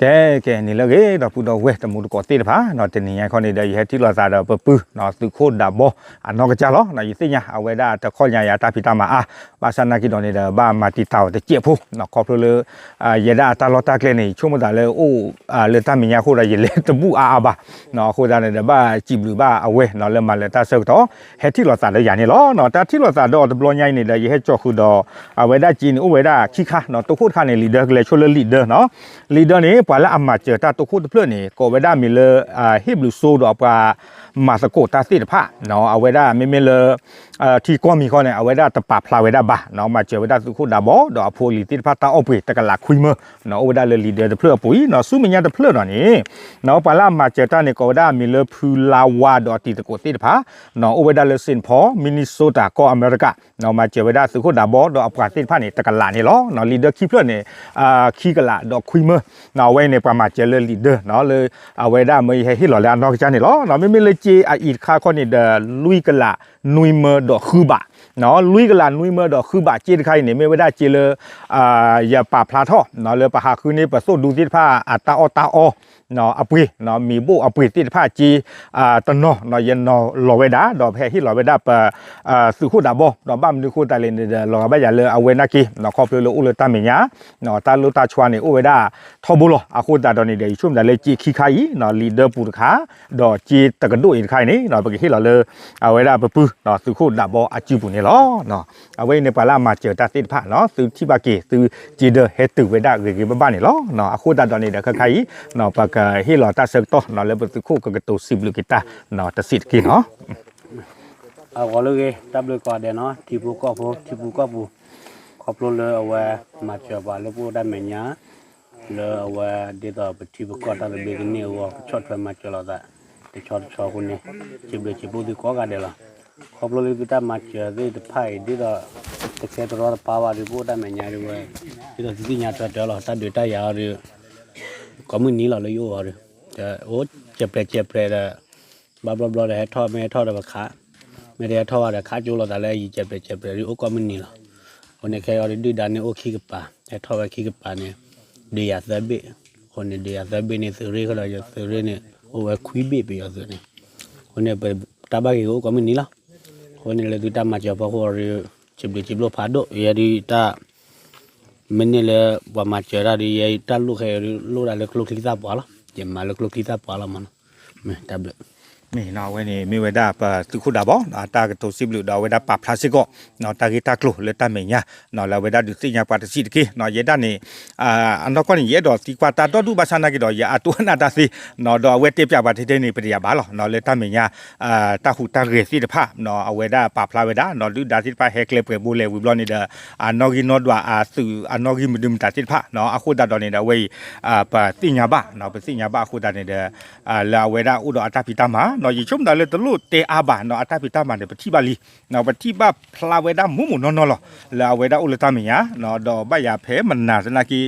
ကဲ ကဲ နံၤလၢအဂ့ၤ ဒီပုၢ်ဒီဝဲၢ်တံၤသကိးသ့ၣ်တဖၣ်နီၤ, တနံၤညါခီန့ၣ်ဒီး ယဟဲထံၣ်လိာ်သးဒီးပပုၢ်နီၤ သုးခိၣ်ဒးဘီ အနီၢ်ကစၢ်လီၤ. ယသ့ၣ်ညါ အဝဲဒၣ်တခီညါယၤတၢ်ဖံးတၢ်မၤအါ, ဘၣ်ဆၣ်နာ်က့ဒီးန့ၣ်ဒီး ဘၣ်မၤတံာ်တာ်အီၤတစဲးဖိနီၤ, ခီဖျိလၢ ယဲဒၣ်အတၢ်လီၢ်တၢ်ကျဲန့ၣ် ယဆိကမိၣ်သးလၢအိၣ် လၢတၢ်မဲာ်ညါအဃိဒီး ယလဲၤတဘူၣ်အါအါဘၣ်နီၤ, အဃိသတးန့ၣ်ဒီး ဘၣ်စံးဘျုးဘၣ်အဝဲနီၤ လၢမၤလၢတၢ်ဆၢကတီၢ် ဟဲထံၣ်လိာ်သးဒီးယၤန့ၣ်လီၤ. တၢ်ထံၣ်လိာ်သးဒီးအီၤတဘျီညါအံၤန့ၣ်ဒီး ယဟဲကၠီဃုာ်ဒီး အဝဲဒၣ်စ့န့ၣ် အိၣ်ဝဲဒၣ်ခံခါနီၤ, တခိၣ်တခါန့ၣ် လံာ်ဒၢကလဲၤဆိလၢလံာ်ဒၢနီၤ, လံာ်ဒၢန့ၣ် ပှၤလၢအမၤစၢၤတၢ်တခိၣ်တဖျၢၣ်န့ၣ် ကိးဝဲဒၣ်မံၤလၢ ဟ့ၣ်ဘျုးစိဒီးပှၤမၤသကိးတၢ်သ့ၣ်တဖၣ်နီၤ, အဝဲဒၣ်မ့မ့ၢ်လၢ ထံကီၢ်မံၤဃီန့ၣ် အဝဲဒၣ်တပာ်ဖျါဝဲဒၣ်ဘၣ်နီၤ, မၤစၢၤဝဲဒၣ်သုးခိၣ်ဒးဘီ ဒီးအဖိအလံၤသ့ၣ်တဖၣ်တၢ်အီၣ်ပှ့ၤတကလးခွံမၢနီၤ, အိၣ်ဝဲဒၣ်လၢလံာ်ဒၢတဖျၢၣ်အပူၤအံၤနီၤ, ဆူမဲာ်ညါတဖျၢၣ်ဒီးန့ၣ်နီၤ, ပှၤလၢအမၤစၢၤတၢ်န့ၣ် ကိးဝဲဒၣ်မံၤလၢဖုလါဝါဒီးတံၤသကိးသ့ၣ်တဖၣ်နီၤ, အိၣ်ဝဲဒၣ်လၢ Saint Paul Minnesota ကီၢ်အမဲရကၤနီၤ, မၤစၢၤဝဲဒၣ်သုးခိၣ်ဒးဘီဒီးအပှၤသ့ၣ်တဖၣ်န့ၣ် တကလးန့ၣ်လီၤ. လံာ်ဒၢခံဖျၢၣ်န့ၣ် ခံကလးဒီးခွံမၢ အဝဲန့ၣ် ပှၤမၤစၢၤလၢလံာ်ဒၢနီၤ, လၢအဝဲဒၣ်မ့ၢ်ယဟဲဟ့ၣ်လီၤလၢအနီၢ်ကစၢ်န့ၣ်လီၤ. မ့မ့ၢ်လၢစ့အအံၤတခါခီန့ၣ်ဒီး လွံၢ်ကလးနွံမၢဒီးဃုဘးနီၤ, လွံၢ်ကလးနွံမၢဒီးဃုဘး စ့တခါအံၤန့ၣ် မ့ၢ်ဝဲဒၣ်စ့လၢ ယပာ်ဖျါထီၣ်နီၤ, လၢပဟးဃုန့ၢ်ပသိၣ်ဒူသ့ၣ်တဖၣ်အတၢ်အီၣ်တၢ်အီ အပှ့ၤနီၤ, မ့ၤဘိၣ်အပှ့ၤသ့ၣ်တဖၣ်စ့ တနီၤနီၤ ယနီၤလီၤဝဲဒၣ် ဒီးပဟဲဟ့ၣ်လီၤဝဲဒၣ်ပ သုးခိၣ်ဒးဘီနီၤ, ဘၣ်မနုၤအဃိသတးလဲၣ်န့ၣ်ဒီး လီၤဂာ်ဘၣ်ယၤလၢအဝဲနာ်က့နီၤ, ခီဖျိလၢအိၣ်လၢတၢ်မဲာ်ညါနီၤ, တၢ်လိၣ်တၢ်ဆွါန့ၣ်အိၣ်ဝဲဒၣ်ထီဘိလီၤ. အဃိသတးဒီးန့ၣ်ဒီး ယဆိကမိၣ်သးလၢစ့ခံခါအံၤနီၤ, လံာ်ဒၢပူၤတခါ ဒီးစ့တကဒိၣ်အံၤတခါအံၤန့ၣ်နီၤ, ပကဟ့ၣ်လီၤလၢ အဝဲဒၣ်ပပုၢ်သုးခိၣ်ဒးဘီအစုပူၤန့ၣ်လီၤ. အဝဲအံၤန့ၣ် ပှၤလၢအမၤစၢၤတၢ်သ့ၣ်တဖၣ်နီၤ, သုထံၣ်ဘၣ်က့ၤ သုစ့ဒၢဟဲတုၤဝဲဒၣ်ဂ့ၤဂ့ၤဘၣ်ဘၣ်န့ၣ်လီၤ. အဃိသတးဒီးန့ၣ်ဒီး ခဲခါအံၤနီၤ, ပကဟ့ၣ်လီၤတၢ်ဆၢကတီၢ်နီၤ, လၢပသုးခိၣ်ကကတိၤစံးဘျုးက့ၤတၢ်နီၤ, တစဲးတက့ၢ်နီၤ. အဂီၤလၢအဂ့ၤ တၢ်ဘျုးကိးဂၤဒဲးနီၤ, ထံဖိကီၢ်ဖိ ထံဖိကီၢ်ဖိ, ခီဖျိလၢအဝဲမၤစၢၤပှၤလၢပအိၣ်တၢ်မဲာ်ညါ လၢအဝဲဒ်သိးပထံပကီၢ်တၢ်သဘျ့ကန့ၢ်အဂီၢ် ကဆီၣ်ထွဲမၤစၢၤလိာ်သး တဆီတဆီအဃိန့ၣ် စံးဘျုးစံးဖှိၣ်သုကိးဂၤဒဲးလီၤ. ခီဖျိလၢသုတၢ်မၤစၢၤသ့ၣ်တဖၣ်အံၤ ဒ်သိး တကဲတရီတပါဘၣ်ဒီး ပအိၣ်တၢ်မဲာ်ညါဒ်ဝဲ ဒ်သိးသုသ့ၣ်ညါထွဲတၢ်လီၤ, တၢ်ဒုးတၢ်ယၤအီၤဒီး ကိးမုၢ်နံၤလီၤလၢယအိၣ်အီၤဒီး အိၣ်စဲးပျဲးစဲးပျဲးဒီး ဘၣ်ဘျီဘျီဒီး ဟဲထီၣ်မ့ၢ်ဟဲထီၣ်ဒီးပခး, မ့ၢ်တဟဲထီၣ်ဘၣ်ဒီး ခးကၠိလိာ်သးလၢအယံၤစဲးပျဲးစဲးပျဲးဒီး အိၣ်ကိးမုၢ်နံၤလီၤ. အဃိန့ၣ် ခဲအံၤအီၤဒုၣ်ဒါန့ၣ်အိၣ်ခံကပၤ, ဟဲထီၣ်ဝဲခံကပၤန့ၣ် ဒုးယၤသၢဘ့ၣ်, အဃိန့ၣ် ဒုးယၤသၢဘ့ၣ်န့ၣ် သုးရ့ၣ်ဃီဒီး ယသုးရ့ၣ်န့ၣ် အိၣ်ဝဲခွံဘ့ၣ်ပယီၤသုးန့ၣ်, အဃိန့ၣ် ပတၢ်ဘၣ်ဂ့ၤကအိၣ်ကိးမုၢ်နံၤလီၤ. အဃိန့ၣ် လၢသုတၢ်မၤစၢၤဖီခိၣ်အီၤဒီး စံးဘျုးစံးဖှိၣ်ဖးဒိၣ်, ယဲဒုးတၢ် မ့ၢ်န့ၢ်လၢ ပှၤမၤစၢၤတၢ်ဒီး ယဲတၢ်လိၣ်ခဲအံၤဒီး လိၣ်ဒၣ်လၢကျိချံသၣ်ပှၢ်လီၤ, ယမၤလၢကျိချံသၣ်ပှၢ်လီၤမးနီၤ, တၢ်ဘျုး မ့ၢ်နီၤ, အဝဲန့ၣ်မ့ၢ်ဝဲဒၣ်ပသုးခိၣ်ဒးဘီနီၤ, တၢ်ကတိၤစံးဘျုးဒီးအဝဲဒၣ်ပာ်ဖျါစ့ၢ်ကီးနီၤ, တၢ်ဂ့ၢ်တၢ်ကျိၤလၢတၢ်မဲာ်ညါနီၤ, လၢအဝဲဒၣ်ဒုးသ့ၣ်ညါပှၤတစဲးတက့ၢ်နီၤ, ယဲဒၣ်န့ၣ် အနီၢ်ကီၢ်န့ၣ် ယအဲၣ်ဒိးသံကွၢ်တၢ်ဒီဒူၣ်ဘၣ်ဆၣ်နာ်က့ဒီး ယအတိၢ်အနၢ်တၢ်သ့နီၤ, ဒီးအဝဲတဲပၠးပှၤထဲထဲန့ၣ် ပတယာ်ဘၣ်လီၤနီၤ, လၢတၢ်မဲာ်ညါ တၢ်ဟူးတၢ်ဂဲၤသ့ၣ်တဖၣ်နီၤ, အဝဲဒၣ်ပာ်ဖျါဝဲဒၣ်နီၤ, ဒုၣ်ဒါသ့ၣ်တဖၣ်ဟဲကျဲပှဲၤဘိလဲၤဝံၤဘျီန့ၣ်ဒီး အနီၣ်ဂံၢ်နီၣ်ဒွးအသုးအနီၣ်ဂံၢ်မနုၤမတၤသ့ၣ်တဖၣ်နီၤ, အဃိသတးဒီးန့ၣ်ဒီး အဝဲအံၤ ပသ့ၣ်ညါဘၣ်နီၤ, ပသ့ၣ်ညါဘၣ်အဃိသတးန့ၣ်ဒီး လၢအဝဲဒၣ်အိၣ်ဒီးအတၢ်ဖံးတၢ်မၤနီၤ, ယဆိကမိၣ်သးလၢတလိၣ်တဲအါဘၣ်နီၤ, အတၢ်ဖံးတၢ်မၤန့ၣ် ပထံၣ်ဘၣ်လံနီၤ, ပထံၣ်ဘၣ်ဖျါဝဲဒၣ်မိၢ်မိၢ်နီၢ်နီၢ်လီၤ, လၢအဝဲဒၣ်အိၣ်လၢတၢ်မဲာ်ညါနီၤ, ဒီးဘၣ်ယၤဖဲမနၤသနာ်က့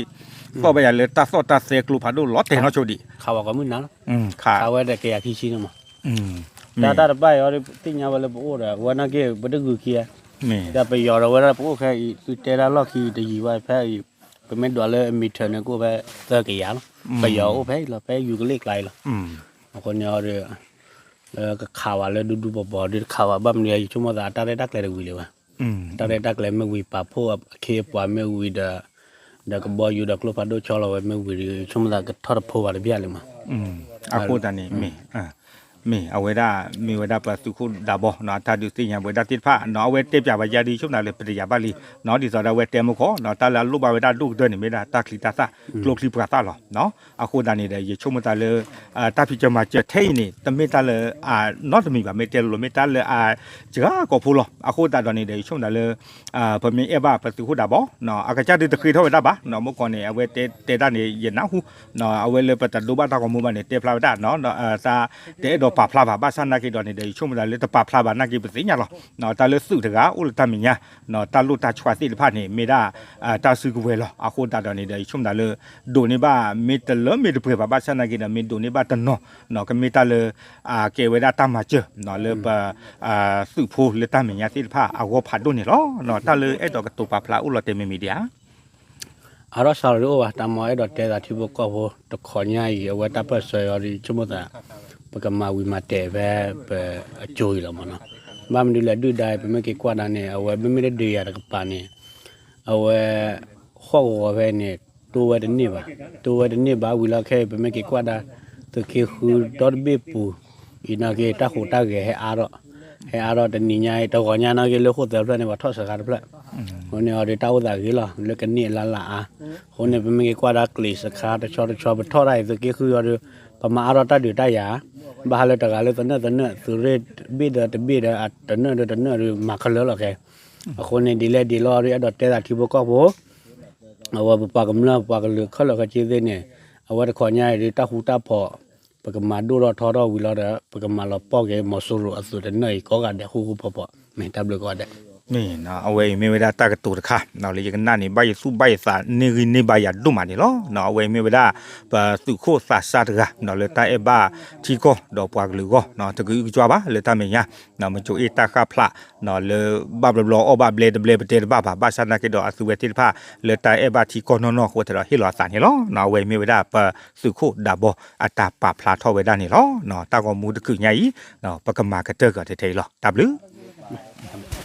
သီၣ်ဘၣ်ယၤလၢတၢ်သီၣ်တၢ်သဲကျိဖးဒိၣ်လီၤတဲာ်နီၢ်ဆိဒံး, ခးဝဲဒၣ်ကယၤခံဆံန့ၣ်မး, တၢ်တၢ်တဘၣ်အံၤအီၤ သ့ၣ်ညါဝဲလၢပအိၣ်ဒီး အဝဲနာ်က့ ပတဂုာ်ခံဂၤ, ဒီးပယီၤဒီးဝဲဒၣ်ပအိၣ်ခဲအံၤ သုတဲတၢ်လီၢ်ခံတယံၤဘၣ်ဖဲအံၤ, ပမ့ၢ်ဒွးလၢအမံၤထၢၣ်န့ၣ် ကအိၣ်ဖဲသၢကယၤလီၤ, ပယီၤအိၣ်ဖဲအံၤလီၤ, ဖဲယူၤကလ့ၣ်ကျါအံၤလီၤ, အဃိန့ၣ်အီၤဒီး လၢကခးဝဲလၢဒူဒူပီၤပီၤဒီးတခးဝဲဘၣ်မနုၤ ယဆိကမိၣ်သးအတၢ်ရဲၣ်တၢ်ကျဲၤတဝံၤလၢၤဘၣ်, တၢ်ရဲၣ်တၢ်ကျဲၤမ့ၢ်ဝံၤ ပာ်ဖှိၣ်အခ့အပှၤမ့ၢ်ဝံၤဒီး ဒီးကဘီယူၤဒီးကျိဖးဒိၣ်ဆီလီၤဝဲမ့ၢ်ဝံၤဒီး ယဆိကမိၣ်သးကထီၣ်တဖိဘၣ်တဘျီလၢၤမး, အဃိသတးန့ၣ် မ့ၢ်အဝဲဒၣ်မ့ၢ်ဝဲဒၣ်ပသုးခိၣ်ဒးဘီနီၤ, တၢ်ဒုးသ့ၣ်ညါဝဲဒၣ်သ့ၣ်တဖၣ်နီၤ, အဝဲတဲပၠးဝဲယၤဒီး ယဆိကမိၣ်သးလၢပတယာ်ဘၣ်လံ, ဒ်သိးဒီးအဝဲတဲမုၢ်ကီၢ်နီၤ, တၢ်လၢအလိၣ်ဘၣ်ဝဲဒၣ်ဒိၣ်ကတၢၢ်န့ၣ် မ့ၢ်ဒၣ်တၢ်ချံတၢ်သၣ် ကျိချံပှၤသၣ်လီၤ. အဃိသတးန့ၣ်ဒီး ယဆိကမိၣ်သးလၢ တၢ်ဖံးစၢၤမၤစၢၤထဲအံၤန့ၣ် တမ့ၢ်တၢ်လၢအနီတမံၤဘၣ်, မ့ၢ်တဲလိၤ မ့ၢ်တၢ်လၢအစှၤကီးဖိလီၤ. အဃိသတးဒီးန့ၣ်ဒီး ယဆိကမိၣ်သးလၢ ပမ့ၢ်အဲၣ်ဘၣ်ပသုးခိၣ်ဒးဘီ အကစၢ်ဒုးတဃ့ထီၣ်ဝဲဒၣ်ဘၣ်, မုၢ်ကီၢ်န့ၣ် အဝဲတဲတဲတၢ်န့ၣ် ယနၢ်ဟူ အဝဲလၢပတဒိဘၣ်တၢ်ဂီၤမူဘၣ်န့ၣ် တဲဖျါဝဲဒၣ် တအဲၣ်ဒိးပာ်ဖျါဘၣ်, ဘၣ်ဆၣ်နာ်က့ဒီးန့ၣ်ဒီး ယဆိကမိၣ်သးလၢတပာ်ဖျါဘၣ်နာ်က့ ပသ့ၣ်ညါလီၤ. တၢ်လၢသုးတဂၤအိၣ်လၢတၢ်မဲာ်ညါ တၢ်လိၣ်တၢ်ဆှါသ့ၣ်တဖၣ်န့ၣ် မ့ၢ်ဒၣ် တၢ်စုကဝဲၤလီၤ. အဃိသတးဒီးန့ၣ်ဒီး ယဆိကမိၣ်သးလၢ ဒိးန့ၢ်ဘၣ် မ့ၢ်တလၢမ့ၢ်တပှဲၤဘၣ်, ဘၣ်ဆၣ်နာ်က့ဒီး မ့ၢ်ဒိးန့ၢ်ဘၣ်တနီၤ ကမ့ၢ်တၢ်လၢ ကဲဝဲဒၣ်တၢ်မၤစၢၤ လၢပ သုးဖိလၢတၢ်မဲာ်ညါသ့ၣ်တဖၣ်အဂီၢ်ဖးဒိၣ်န့ၣ်လီၤ. တၢ်လၢအဲၣ်ဒိးကတိၤပာ်ဖျါအိၣ်လီၤတဲာ်မ့ၢ်မ့ၢ်ဒံးဧါ. အါထီၣ်စှၤလီၤဒုးအိၣ်ဘၣ် တၢ်မၤအဲၣ်ဒိးတဲသးထံဖိကီၢ်ဖိ တခီညါအံၤ အဝဲတၢ်ပၢၢ်ဆၢအံၤဒီး ဆိကမိၣ်သး ပကမၤဝံၤမၤတဲာ်ဖဲပအစိၤအံၤလီၤမ့ၢ်နီၤ. ဘၣ်မနုၤလဲၣ်ဒုၣ်ဒါအံၤ ပမ့ၢ်က့ၤကွၢ်ဒၣ်န့ၣ် အဝဲမ့မ့ၢ်တဒုးယၤတကပၤန့ၣ် အဝဲ ဟီၣ်ကဝီၤဖဲန့ၣ် တိဝဲတန့ၢ်ဘၣ်, တိဝဲတန့ၢ်ဘၣ်ဝံၤလီၤခဲအံၤ ပမ့ၢ်က့ၤကွၢ်ဒၣ် သုးက့ဃုဒီတဘ့ၣ်ပူၤ အံၤနီၢ်က့ၤ တၢ်ဟူးတၢ်ဂဲၤဟဲအါထီၣ်, ဟဲအါထီၣ်တနံၤညါအံၤ တဂီၤညါနီၢ်က့ၤ လၢဃိၣ်သၢဖျၢၣ်န့ၣ် ပှၤထီၣ်စှၤခါတဖျၢၣ်, အဃိန့ၣ်အီၤဒီး တၢ်အိၣ်သးဂ့ၤလီၤ လၢကန့ၢ်အလါလၢအါ, အဃိန့ၣ် ပမ့ၢ်က့ၤကွၢ်ဒၣ်ကျံးစခါတဆီတဆီ ပထီၣ်ဒၣ်အံၤ သုးက့ဃုအီၤဒီး ပမၤအါထီၣ်တၢ်ဒုးတၢ်ယၤ, ဘၣ်ဟးလၢတဂၤလၢသနၢၣ်သနၢၣ် သုးရ့ၣ်တဘ့ၣ်ဒီးတဘ့ၣ်ဒီး တနၢၣ်ဒီးတနၢၣ်ဒီး မၤခဲလၢာ်လီၤခဲ, အဃိန့ၣ် ဒ်လဲၣ်ဒ်လဲၣ်ဒီး အဲၣ်ဒိးတဲသးထံဖိကီၢ်ဖိ အဝဲပပှၤကမျၢၢ်ပှၤကလုာ်ခဲလၢာ်ခဲဆ့သ့ၣ်န့ၣ် အဝဲတခီညါအံၤဒုး တၢ်ဃူတၢ်ဖိး ပကမၤဒိၣ်ထီၣ်ထီထီၣ်ဝံၤလီၤဒီး ပကမၤလီၤပှီၢ်က့ၤမီၤစိရိၤအသုးတနၢၣ်အံၤကိးဂၤဒဲး ဃူဃူဖိးဖိး မ့ၢ်တၢ်ဘျုးကိးဂၤဒဲး. မ့ၢ် အဝဲအံၤမ့ၢ်ဝဲဒၣ်တၢ်ကတိၤတခါ လၢယကနၣ်န့ၣ် ဘၣ်ယသူၣ်ဘၣ်ယသးန့ၢ်ဂံၢ်န့ၢ်ဘါယၤဒိၣ်မးန့ၣ်လီၤ. အဝဲအံၤမ့ၢ်ဝဲဒၣ် ပသုးခိၣ်သးစၢ်တဂၤ လၢတၢ်အဲၣ်ဘၣ်ထံကီၢ်ဒီးပှၤကလုာ်အဂီၢ် တကအုကစွါဘၣ်လၢတၢ်မဲာ်ညါ မ့ၢ်ကၠိအ့ၣ်တၢ်ဃၣ်ဖျး လၢဘၣ်ဘျီဘျီအီၣ်ဘၣ်ဘျဲတဘျဲပတဲတဘၣ်ဘၣ် ဘၣ်ဆၣ်သနာ်က့ဒီးအသုဝဲသ့ၣ်တဖၣ် လၢတၢ်အဲၣ်ဘၣ်ထံကီၢ်နီၢ်နီၢ်အဃိသတးဒီးဟ့ၣ်လီၤအသးန့ၣ်လီၤ. အဝဲမ့ၢ်ဝဲဒၣ်ပသုးခိၣ်ဒးဘီအတၢ်ပာ်ဖျါထီၣ်ဝဲဒၣ်န့ၣ်လီၤ. တၢ်ဂီၤမူတကုးညါအံၤ ပကမၤကတၢၢ်ကီးထဲထဲအံၤလီၤ. တၢ်ဘျုး